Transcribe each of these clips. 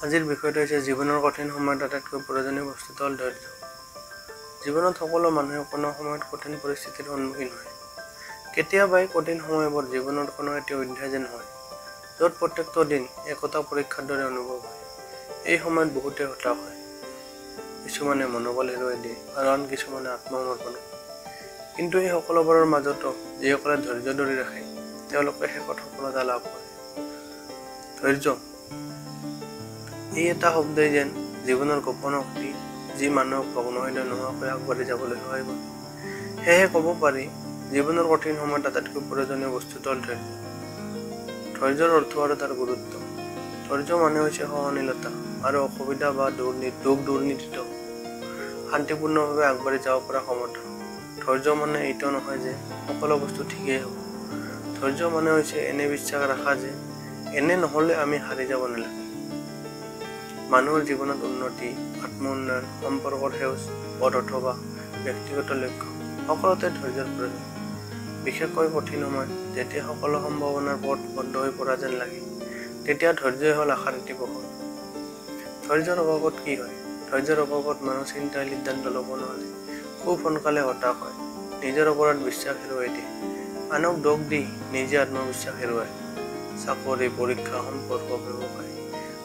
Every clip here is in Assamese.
আজিৰ বিষয়টো হৈছে জীৱনৰ কঠিন সময়ত আটাইতকৈ প্ৰয়োজনীয় বস্তুটো হ'ল ধৈৰ্য। জীৱনত সকলো মানুহে কোনো সময়ত কঠিন পৰিস্থিতিৰ সন্মুখীন হয়। কেতিয়াবা এই কঠিন সময়বোৰ জীৱনৰ কোনো এটি অধ্যায় যেন হয়, য'ত প্ৰত্যেকটো দিন একতা পৰীক্ষাৰ দৰে অনুভৱ হয়। এই সময়ত বহুতে হতাশ হয়, কিছুমানে মনোবল হেৰুৱাই দিয়ে আৰু আন কিছুমানে আত্মসমৰ্পণ কৰে। কিন্তু এই সকলোবোৰৰ মাজতো যিসকলে ধৈৰ্য ধৰি ৰাখে, তেওঁলোকে শেষত সফলতা লাভ কৰে। ধৈৰ্য এই এটা শব্দই যেন জীৱনৰ গোপন শক্তি, যি মানুহক ভগ্নহৃদয় নোহোৱাকৈ আগবাঢ়ি যাবলৈ সহায় কৰে। সেয়েহে ক'ব পাৰি, জীৱনৰ কঠিন সময়ত আটাইতকৈ প্ৰয়োজনীয় বস্তুটো হ'ল ধৈৰ্য। ধৈৰ্যৰ অৰ্থ আৰু তাৰ গুৰুত্ব। ধৈৰ্য মানে হৈছে সহনশীলতা আৰু অসুবিধা বা দুখ দুৰ্নীতিত শান্তিপূৰ্ণভাৱে আগবাঢ়ি যাব পৰা ক্ষমতা। ধৈৰ্য মানে এইটো নহয় যে সকলো বস্তু ঠিকেই হ'ব। ধৈৰ্য মানে হৈছে এনে বিশ্বাস ৰাখা যে এনে নহ'লে আমি হাৰি যাব নালাগে। মানুহৰ জীৱনত উন্নতি, আত্ম উন্নয়ন, সম্পৰ্কৰ সেউজ পথ অথবা ব্যক্তিগত লক্ষ্য, সকলোতে ধৈৰ্যৰ প্ৰয়োজন। বিশেষকৈ কঠিন সময়ত, যেতিয়া সকলো সম্ভাৱনাৰ পথ বন্ধ হৈ পৰা যেন লাগে, তেতিয়া ধৈৰ্যই হ'ল আশাৰ এটি পোহৰ। ধৈৰ্যৰ অভাৱত কি হয়? ধৈৰ্যৰ অভাৱত মানুহ চিন্তাই সিদ্ধান্ত ল'ব নোৱাৰে, খুব সোনকালে হতাশ হয়, নিজৰ ওপৰত বিশ্বাস হেৰুৱাই দিয়ে, আনক দোষ দি নিজে আত্মবিশ্বাস হেৰুৱায়, চাকৰি, পৰীক্ষা, সম্পৰ্ক, ব্যৱসায়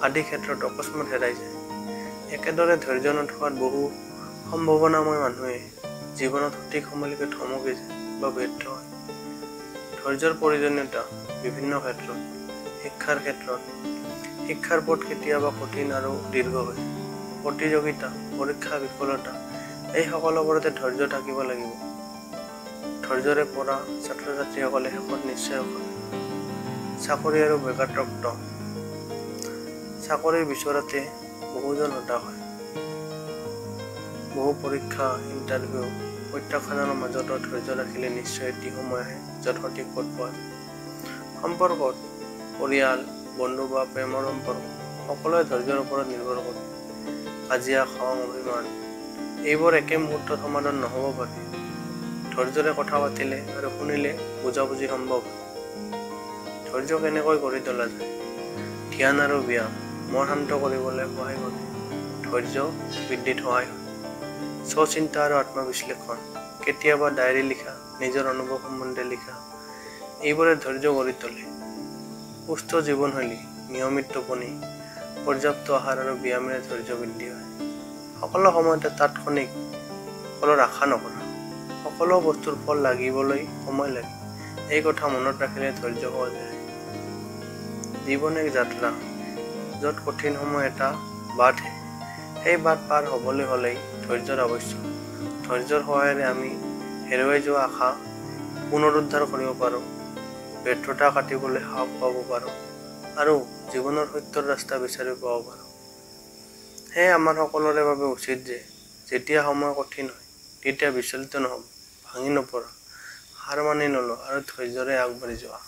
আদি ক্ষেত্ৰত অকস্মাত হেৰাই যায়। একেদৰে ধৈৰ্য নথকাত বহু সম্ভাৱনাময় মানুহে জীৱনত সঠিক সময়লৈকে থমকি যায় বা ব্যৰ্থ হয়। ধৈৰ্যৰ প্ৰয়োজনীয়তা বিভিন্ন ক্ষেত্ৰত। শিক্ষাৰ ক্ষেত্ৰত শিক্ষাৰ পথ কেতিয়াবা কঠিন আৰু দীৰ্ঘ হয়। প্ৰতিযোগিতা, পৰীক্ষা, বিফলতা, এই সকলোবোৰতে ধৈৰ্য থাকিব লাগিব। ধৈৰ্যৰে পৰা ছাত্ৰ ছাত্ৰীসকলে শেষত নিশ্চয় সফল। চাকৰি আৰু বেকাৰত্ব। চাকৰি বিচৰাতে বহুজন হতাশ হয়। বহু পৰীক্ষা, ইণ্টাৰভিউ, প্ৰত্যাখ্যানৰ মাজতো ধৈৰ্য ৰাখিলে নিশ্চয় এটি সময় আহে য'ত সঠিক পথ পোৱা যায়। সম্পৰ্কত পৰিয়াল, বন্ধু বা প্ৰেমৰ সম্পৰ্ক, সকলোৱে ধৈৰ্যৰ ওপৰত নিৰ্ভৰ কৰে। কাজিয়া, খং, অভিমান, এইবোৰ একে মুহূৰ্তত সমাধান নহ'ব পাৰে। ধৈৰ্যৰে কথা পাতিলে আৰু শুনিলে বুজাবুজি সম্ভৱ হয়। ধৈৰ্য কেনেকৈ গঢ়ি তোলা যায়? ধ্যান আৰু ব্যায়াম মন শান্ত কৰিবলৈ সহায় কৰে, ধৈৰ্য বৃদ্ধিত সহায় হয়। স্বচিন্তা আৰু আত্মবিশ্লেষণ, কেতিয়াবা ডায়েৰী লিখা, নিজৰ অনুভৱ সম্বন্ধে লিখা, এইবোৰে ধৈৰ্য গঢ়ি তোলে। সুস্থ জীৱনশৈলী, নিয়মিত টোপনি, পৰ্যাপ্ত আহাৰ আৰু ব্যায়ামেৰে ধৈৰ্য বৃদ্ধি হয়। সকলো সময়তে তাৎক্ষণিক ফলৰ আশা নকৰা, সকলো বস্তুৰ ফল লাগিবলৈ সময় লাগে, এই কথা মনত ৰাখিলে ধৈৰ্য সহজে আহে। জীৱন এক যাত্ৰা, য'ত কঠিন সময় এটা বাটহে। সেই বাট পাৰ হ'বলৈ হ'লেই ধৈৰ্যৰ আৱশ্যক। ধৈৰ্যৰ সহায়েৰে আমি হেৰুৱাই যোৱা আশা পুনৰুদ্ধাৰ কৰিব পাৰোঁ, ব্যৰ্থতা কাটিবলৈ সাহস পাব পাৰোঁ আৰু জীৱনৰ সত্যৰ ৰাস্তা বিচাৰি পাব পাৰোঁ। সেয়ে আমাৰ সকলোৰে বাবে উচিত যে যেতিয়া সময় কঠিন হয়, তেতিয়া বিচলিত নহ'ব, ভাঙি নপৰা, হাৰ মানি নলোৱা আৰু ধৈৰ্যৰে আগবাঢ়ি যোৱা।